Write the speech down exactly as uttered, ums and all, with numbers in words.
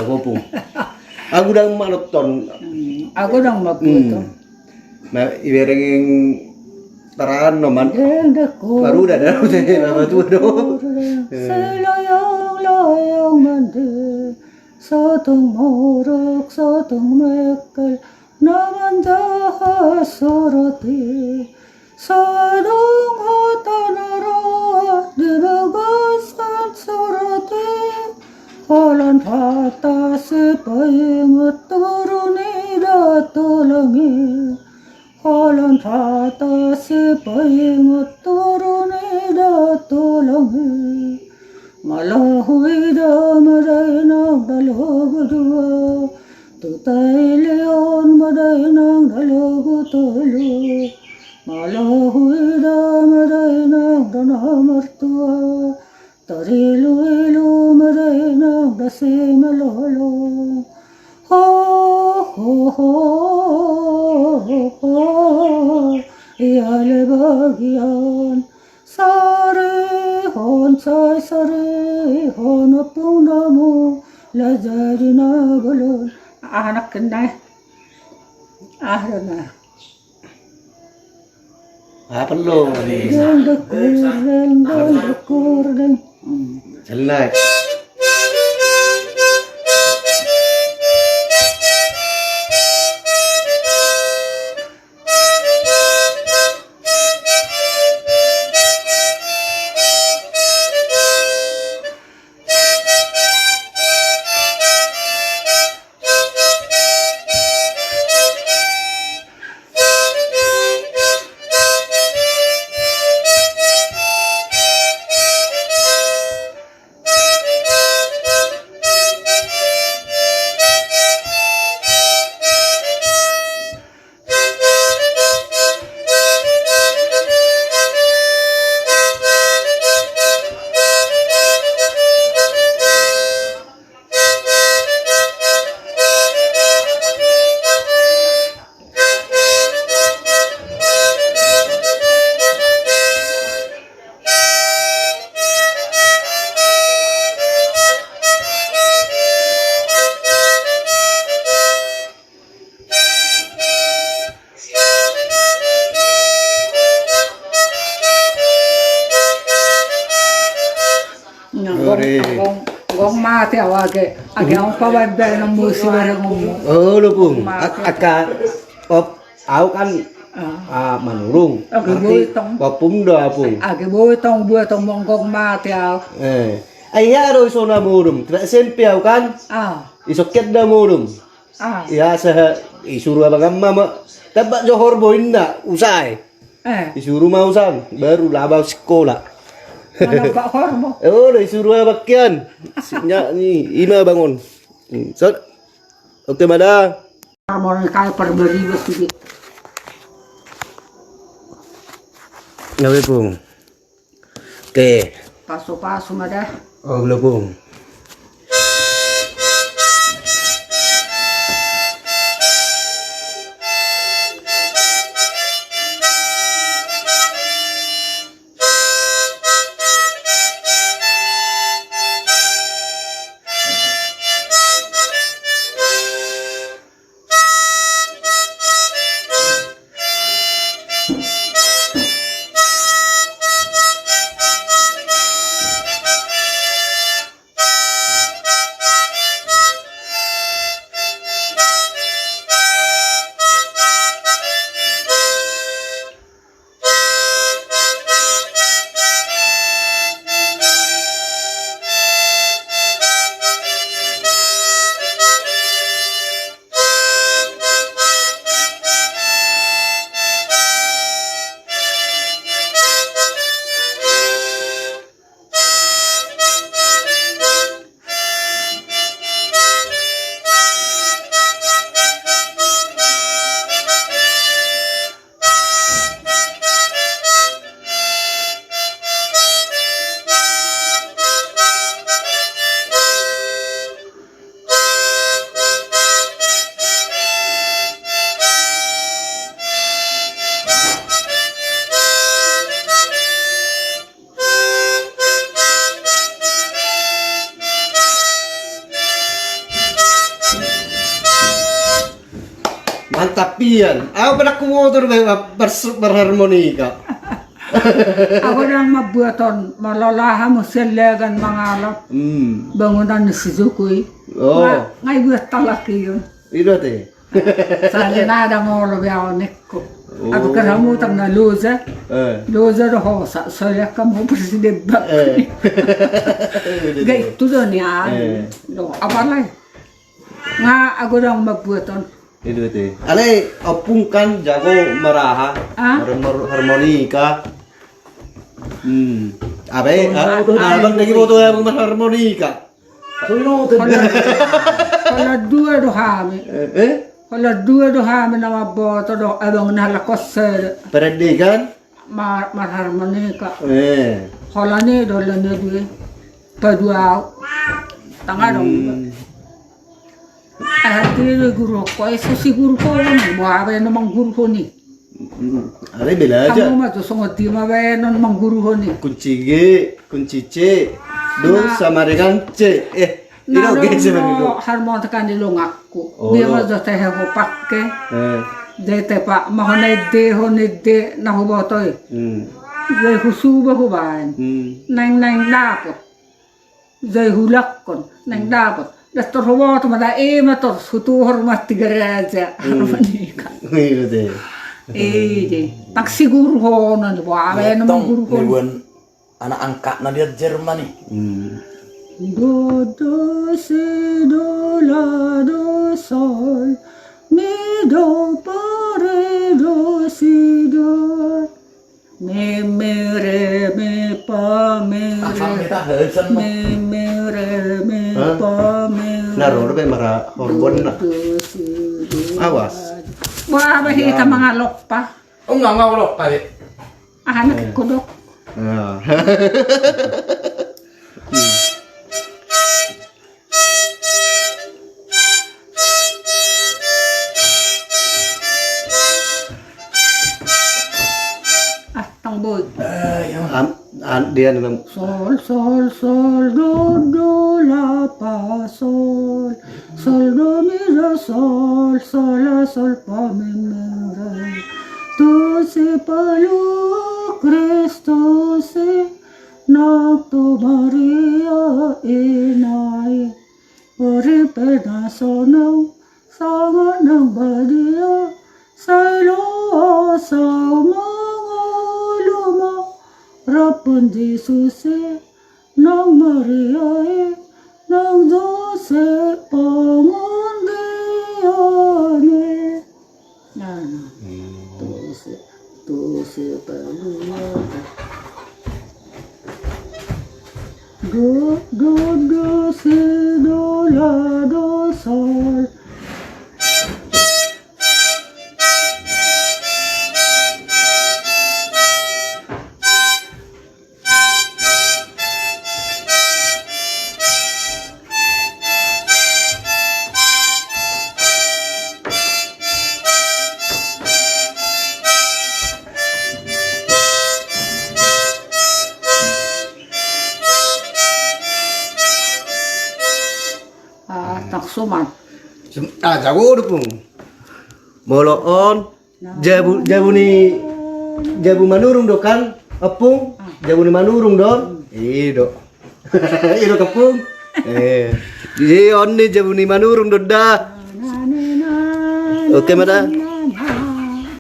Ahu, Pung. Ahu ndang manonton. Hmm, ahu ndang mamboto. Hmm. Ma, ibereng tarano man. Dengdengku. Maruda da, nama tu do. Silayang-layang mande, sotung muruk, sotung mekkel, na manjaha surat i. Sadung hata na roa di bagasna surat i. Holan hata sipaingot turun i da tulang i. Holan hata sipaingot turun i da tulang i. Molo huida ma dainang da logu dua, tu tailihon ma dainang da logu tolu. Molo huida ma dainang da na martua, tarilu-ilu ma dainang da simalolo. Ho, ho, ho, ho, ho. Ia ale bagian sarihon, sai sarihon ompung na mula jadi na bolon. Anak kena. Ah, na. Apa lo? Deng, deng, kur, deng, deng, kur, deng. Hmm. Selai. Nah, gong, gong, gong mate au age, age au pabaen-baen na musi bareng mu. Olo, Pung. Mate. Ak-, aka, op, au kan, ah, manurung. Age boi tong. Bapum do, Pung. Age boi tong, boi tong monggong mate au. Eh. Ai ia do isona modom. Tiba S M P au kan. Ah. Isoket da modom. Ah. Ia sehe, isuru abang ama ma. Tamba johor boinna, usai. Eh. Isuru ma usan, baru laba sikola. Mana bak horbo? Oh, da isuru abang kian. Sinya ni, ima bangun. Hmm, so, oke, mada. Horbo ni kai perberibes di. Assalamualaikum. Oke. Pasu-pasu ma da. Oh, belum. Mantap ian. Au pe ndang huboto do ba-, bar-, barharmonika. Au ndang mambuat on, molo laho hamu sian legan mangalap. Hmm. Bangunan ni si Jokowi. Oh. Nga, nga ibuat halak i on. I do ate. Sahali nada molo be au ningku. Oh. Au pe hamu tang na loja. Eh. Loja do hosa, so lean hamu presiden bangku. Eh. Gai tu do nian. Eh. Do, apalai. Nga au ndang mambuat on. I do ate. Alai, ompung kan jago maraha. Ah? Mar-, mar-, harmonika. Hmm. Apa, eh? Ah, abang lagi foto ya, mar-, harmonika. Holan, holan dua do hami. Eh, eh? Holan dua do hami na mamboto do, abang na lakosse. Perendikan? Ma-, marharmonika. Eh. Holan i do, holan i dua. Padua au. Tanga dong. Hmm. Eh, hati do guru ho, eh, so si guru ho, boha baenon mangguruhon i. Mm, are belajar. Hamu ma jo songon dia ma baenon mangguruhon i. Kunci G, kunci C, do sama dengan C. Eh, i do G sebenarnya do. Harmonika ni longanku. Oh. Dia ma jo tehe hupake. Eh. Dia tepa, ma hona ende, hona ende, na huboto i. Hmm. Dia husuba hubaen. Hmm. Naeng, naeng dapot. Jai hulangkon, naeng dapot. Ndang tor huboto ma da, ima tor hutuhor ma Tiga Raja. Hmm. Harmonika. Iya, deh. Iya, deh. Tang si guru hono ni, boha baenon mangguruhon. Anak angkatna dia Jerman i. Hmm. Do, do, si, do, la, do, sol. Mi, do, fa, re, do, si, do. Me, me, re, mi, fa, mi, re. Me, me, re, mi, fa, mi, re. Na ro do pe marhahorbon na. Awas. Wah, bah, hita mangalompa. Oh, nga, nga, alompa, eh. Ah, anak kodok. Ya. Ah, tang boi. Am-, an-, dia nanam. Sol, sol, sol, do, do, la, fa, sol. Sol, do, mi, do, sol, sol, la, sol, fa, mi, mi, re. Tu si palu Kristus i. Nang tu Maria ina i, bere pe na sonang, songon nang badia, sai loas au mangolu ma, rap dohot Jesus i, nang Maria i, nang Josep pangondian i. Nah, nah. Hmm. Tu si, tu si palu. Do, do, do, si, do, la, do, sol. Ah, tang suman. Sum-, ah, jago do, Pung. Molo on, jabu, jabu ni, jabu Manurung do kan, Ompung? Ah. Jabu ni Manurung do? Hmm. I do. I do, Ompung. Eh. Jadi on ni jabu ni Manurung do da. Oke ma da.